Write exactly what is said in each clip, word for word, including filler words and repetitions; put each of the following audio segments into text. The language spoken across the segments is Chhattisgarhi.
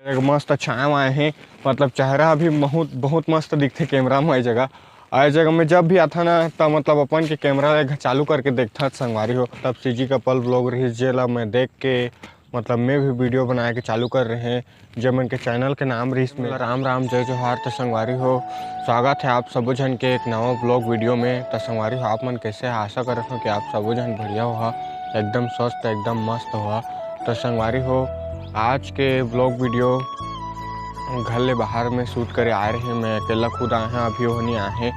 एक मस्त छाँव आए हे, मतलब चेहरा भी बहुत, बहुत मस्त दिखथे कैमरा में। ए जगह, ए जगह में जब भी आथा ना, त मतलब अपन के कैमरा ला चालू करके देखथा संगवारी हो। तब सीजी कपल व्लॉग रहिस, जेला मैं देख के मतलब मैं भी वीडियो बनाए के चालू कर रहे हैं। जे मन के चैनल के नाम रहिस में राम राम जय जोहार। त संगवारी हो, स्वागत है आप सबो झन के एक नवा व्लॉग वीडियो में। त संगवारी हो, आप मन कैसे हैं? आशा करत हो कि आप सबो झन बढ़िया होहा, एकदम स्वस्थ, एकदम मस्त होहा। त संगवारी हो, आज के व्लॉग वीडियो घर ले बाहर में शूट करे आए रहे। मैं अकेला खुद आए हैं, अभी वो नहीं आए हैं,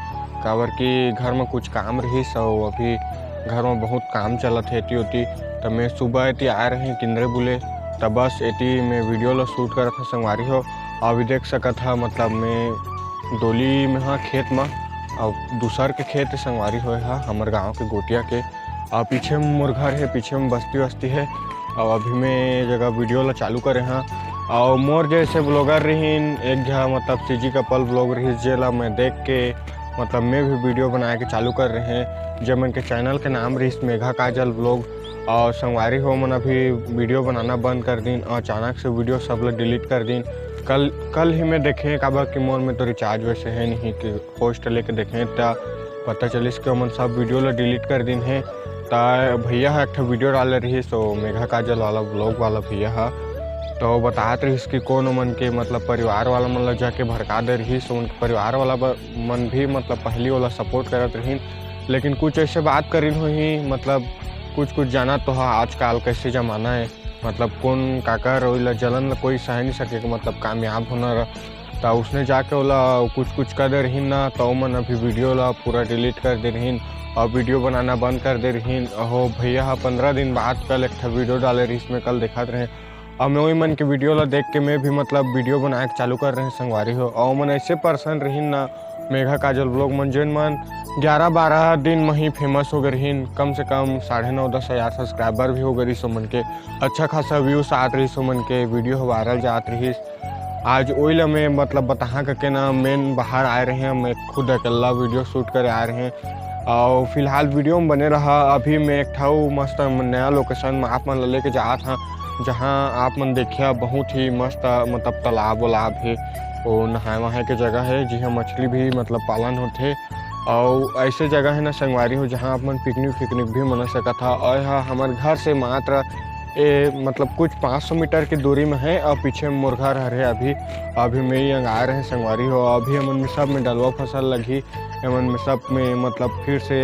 काबर कि घर में कुछ काम रहिस अउ अभी घर में बहुत काम चलत हे एती ओती। त मैं सुबह एती आए रहे किंदरे बुले, त बस एती मैं वीडियो ला शूट करत हूँ संगवारी हो। अभी देख सकत हा, मतलब मैं डोली में हा खेत में, अउ दूसर के खेत संगवारी हो हा हमर गांव के गोटिया के। अउ पीछे में मोर घर हे, पीछे में बस्ती वस्ती हे। अउ अभी मैं ये जगह वीडियो ला चालू करे हाँ। अउ मोर जैसे व्लॉगर रहीन एक झा, मतलब सीजी कपल व्लॉग रहिस, जेला मैं देख के मतलब मैं भी वीडियो बनाए के चालू कर रहे हैं। जे मन के चैनल के नाम रहिस मेघा काजल व्लॉग। अउ संगवारी हो, मन अभी वीडियो बनाना बंद कर दिन, अचानक से वीडियो सब ला डिलीट कर दिन। कल, कल ही मैं देखे, काबर कि मोर में तो रिचार्ज वैसे है नहीं कि पोस्ट लेके देखें, त पता चलिस कि ओमन सब वीडियो ला डिलीट कर दिन हे। त भैया ह एक ठो वीडियो डाले रहिस, तो मेघा काजल वाला व्लॉग वाला भैया ह, तो बतात रहिस कि कौन ओमन के मतलब परिवार वाला मन ला जाके भड़का दे रहिस। ओमन के परिवार वाला ब-, मन भी मतलब पहली ओला सपोर्ट करत रहिन, लेकिन कुछ ऐसे बात करिन होही, मतलब कुछ कुछ जानत तो हा आजकल कैसे जमाना है, मतलब कौन काकर ओइला जलन ला कोई सह नहीं सके, मतलब कामयाब होना रह त उसने जाके ओला कुछ कुछ कर दे रहीन ना, त ओमन अभी वीडियो ला पूरा डिलीट कर दे रहीन अउ वीडियो बनाना बंद कर दे रहीन। अहो भैया ह पंद्रह दिन बाद कल एक ठा वीडियो डाले रहिस, मैं कल देखत रहे। अब मैं वही मन के वीडियो ला देख के मैं भी मतलब वीडियो बनाए के चालू कर रहे संगवारी हो। अउ ओमन ऐसे परेशान रहीन ना, मेघा काजल व्लॉग मन, जेन मन ग्यारह बारह दिन में ही फेमस हो गए रहीन, कम से कम साढ़े नौ दस हज़ार सब्सक्राइबर भी हो गए रहिस ओमन के, अच्छा खासा व्यूज आत रहिस ओमन के, वीडियो वायरल जात रहिस। आज ओइला मैं मतलब बताहा करके ना मैं बाहर आए रहे, मैं खुद अकेला वीडियो शूट करे आए रहे। अउ फिलहाल वीडियो में बने रहा। अभी मैं एक ठा मस्त नया लोकेशन में आप मन ला लेके जात हाँ, जहाँ आप मन देखिया बहुत ही मस्त मतलब तालाब वालाब हे, वो नहाए वहाए के जगह है, जिहाँ मछली भी मतलब पालन होथे। अउ ऐसे जगह है ना संगवारी हो, जहाँ आप मन पिकनिक फिकनिक भी मना सकत हा। अउ हा हमर घर से मात्र ए मतलब कुछ पाँच सौ मीटर के दूरी में है, अउ पीछे में मोर घर हर है। अभी, अभी मैं ही अंगार है संगवारी हो। अभी हमन में सब में डलवा फसल लगही, एमन में सब में मतलब फिर से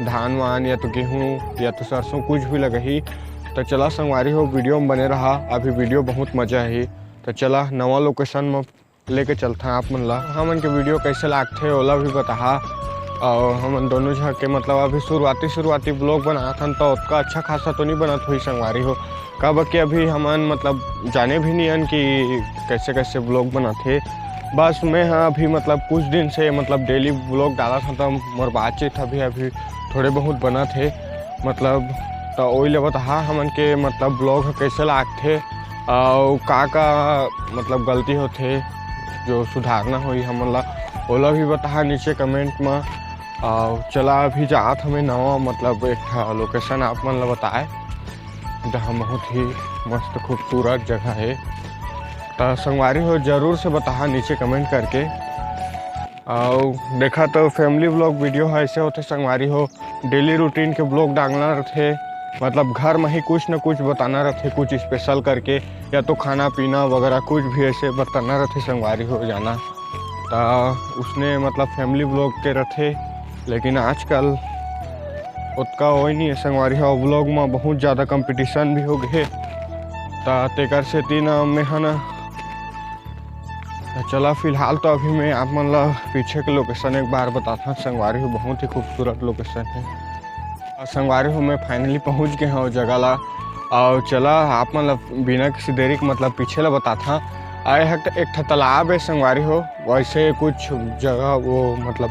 धान वान या तो गेहूँ या तो सरसों कुछ भी लगही। तो चला संगवारी हो, वीडियो में बने रहा, अभी वीडियो बहुत मजा ही। तो चला नवा लोकेशन में लेके चलथन आप मन ला। हमन के वीडियो कैसे लागथे ओला भी बताहा। अउ हमन दोनों झन के मतलब अभी शुरुआती शुरुआती व्लॉग बनाथन तो ओतका अच्छा खासा तो नहीं बनत होही संगवारी हो, काबर कि अभी हमन मतलब जाने भी नहीं हन कि कैसे कैसे व्लॉग बनाथे। बस मैं हाँ अभी मतलब कुछ दिन से मतलब डेली व्लॉग डालत हन, तो मोर बातचीत अभी अभी थोड़े बहुत बनत हे मतलब। तो ओही ले बताहा हमन के मतलब व्लॉग ह कैसे लागथे अउ का का मतलब गलती होथे, जो सुधारना होही हमन ला, ओला भी बताहा नीचे कमेंट में। अउ चला अभी जात हमें नवा मतलब एक ठा लोकेशन आप मन ला बताए, जहाँ बहुत ही मस्त खूबसूरत जगह है। त संगवारी हो जरूर से बताहा नीचे कमेंट करके। अउ देखा तो फैमिली व्लॉग वीडियो ह ऐसे होथे संगवारी हो, डेली रूटीन के व्लॉग डालना रथे, मतलब घर में ही कुछ न कुछ बताना रथे, कुछ स्पेशल करके या तो खाना पीना वगैरह कुछ भी ऐसे बताना रथे संगवारी हो जाना। त उसने मतलब फैमिली व्लॉग के रथे, लेकिन आजकल ओतका होय नहीं है संगवारी हो, व्लॉग में बहुत ज़्यादा कंपटीशन भी हो गए, त तेकर सेती ना मैं ह ना त चला फिलहाल तो अभी मैं आप मन ला पीछे के लोकेशन एक बार बताता संगवारी हो, बहुत ही खूबसूरत लोकेशन है। अउ संगवारी हो मैं फाइनली पहुँच गए हूँ जगह ला। अउ चला आप मन ला बिना किसी देरी के मतलब पीछे ला बताता। अउ एक, एक ठा तालाब है संगवारी हो, वैसे कुछ जगह वो मतलब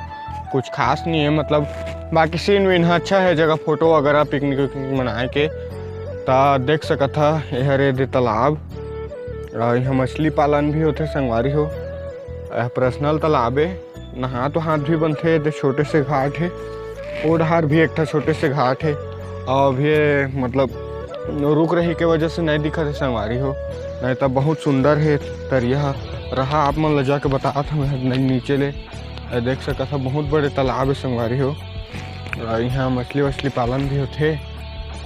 कुछ खास नहीं है मतलब, बाकी सीन वीन ह अच्छा है जगह, फोटो वगैरह पिकनिक विकनिक मनाए के। त देख सकत ह एहर ए दे तालाब। अउ इहाँ मछली पालन भी होथे संगवारी हो। यह पर्सनल तालाब ए, नहात वहात भी बनथे। ए दे छोटे से घाट हे, ओ डहार भी एक ठा छोटे से घाट हे। अउ अभी ये मतलब रुक रही के वजह से नहीं दिखत हे संगवारी हो। नहीं तो बहुत सुंदर हे तरिया ह। रहा आप मन ल जाके बतात हंव नीचे ले। ए, देख सकत ह, बहुत बड़े तालाब हे संगवारी हो। अउ इहाँ मछली वछली पालन भी होथे।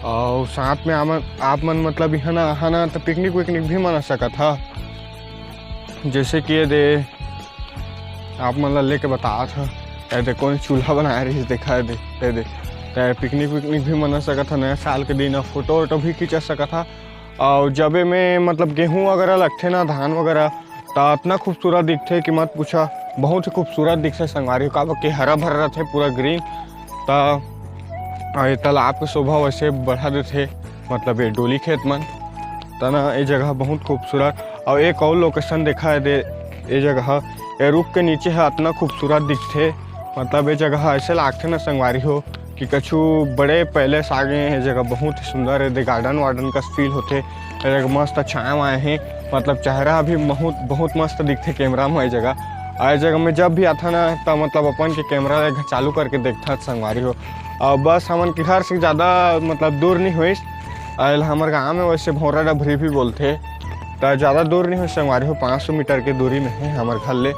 अउ साथ में आप मन, आप मन मतलब इहाँ ना, इहाँ ना तो पिकनिक विकनिक भी मना सकत ह। जैसे कि ये दे, आप मन ला लेके बतात ह, ए दे, कोन चूल्हा बनाए रहिस, देखा ए दे, ए दे। त पिकनिक विकनिक भी मना सकत ह, नया साल के दिन ह, फोटो वोटो भी खींचा सकत ह। अउ जबे में मतलब गेहूं वगैरह लगथे ना, धान वगैरह, त अतना खूबसूरत दिखथे कि मत पूछा। बहुत ही खूबसूरत दिखथे संगवारी हो, काबर के हरा भरा रथे पूरा ग्रीन। त ए तालाब के शोभा वैसे बढ़ा देथे, मतलब ये डोली खेत मन। त ना, ये जगह बहुत खूबसूरत। अउ एक और लोकेशन देखा ए दे, ये जगह, ये रुख के नीचे ह, अतना खूबसूरत दिखथे। मतलब ये जगह ऐसे लागथे ना संगवारी हो कि कछु बड़े पैलेस आ गए हैं। ये जगह बहुत ही सुंदर हे, दे गार्डन वार्डन का फील होथे। ये जगह मस्त छाया वाया हे, मतलब चेहरा भी बहुत, बहुत मस्त दिखथे कैमरा में ये जगह। अउ ये जगह में जब भी आता ना, त मतलब अपन के कैमरा ले चालू करके देखता संगवारी हो। अउ बस हमन के घर से ज़्यादा मतलब दूर नहीं होइस। अउ एला हमर गांव में वैसे भौरा डभरी भी बोलथे। त ज़्यादा दूर नहीं होइस संगवारी हो, पाँच सौ मीटर के दूरी में हे हमर घर ले।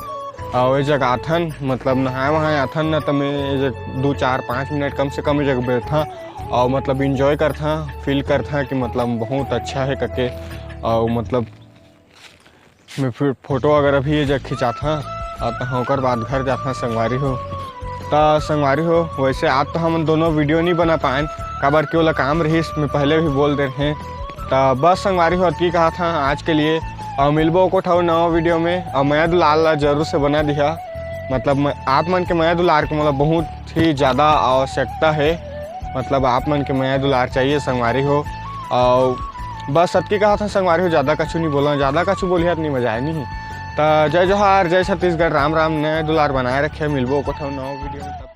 अउ ए जगह आथन, मतलब नहाए वहाए आथन ना, त मैं ए जगह दू, चार, पाँच मिनट कम से कम ए जगह बैठा अउ मतलब enjoy करथा, feel करथा कि मतलब बहुत अच्छा हे करके। अउ मतलब मैं फिर फोटो वगैरह भी ये जगह खिंचाथा, अउ तहाँ ओकर बाद घर जाथा संगवारी हो। त संगवारी हो, वैसे आज तो हमन दोनों वीडियो नहीं बना पाएन, काबर के ओला काम रहिस, मैं पहले भी बोल दे रहें। त बस संगवारी हो, अतकी कहा था आज के लिए, अउ मिलबो एको ठो नवा वीडियो में। अउ मया दुलार ला जरूर से बना दिहा, मतलब मैं, आप मन के मया दुलार के मतलब बहुत ही ज़्यादा आवश्यकता हे, मतलब आप मन के मया दुलार चाहिए संगवारी हो। अउ बस अतकी कहा था संगवारी हो, ज़्यादा कछु नहीं बोला, ज़्यादा कछु बोलिहा त नहीं मजा आए नहीं। त जय जोहार, जय छत्तीसगढ़, राम राम, मया दुलार बनाए रखे, मिलबो एको ठो नवा वीडियो में।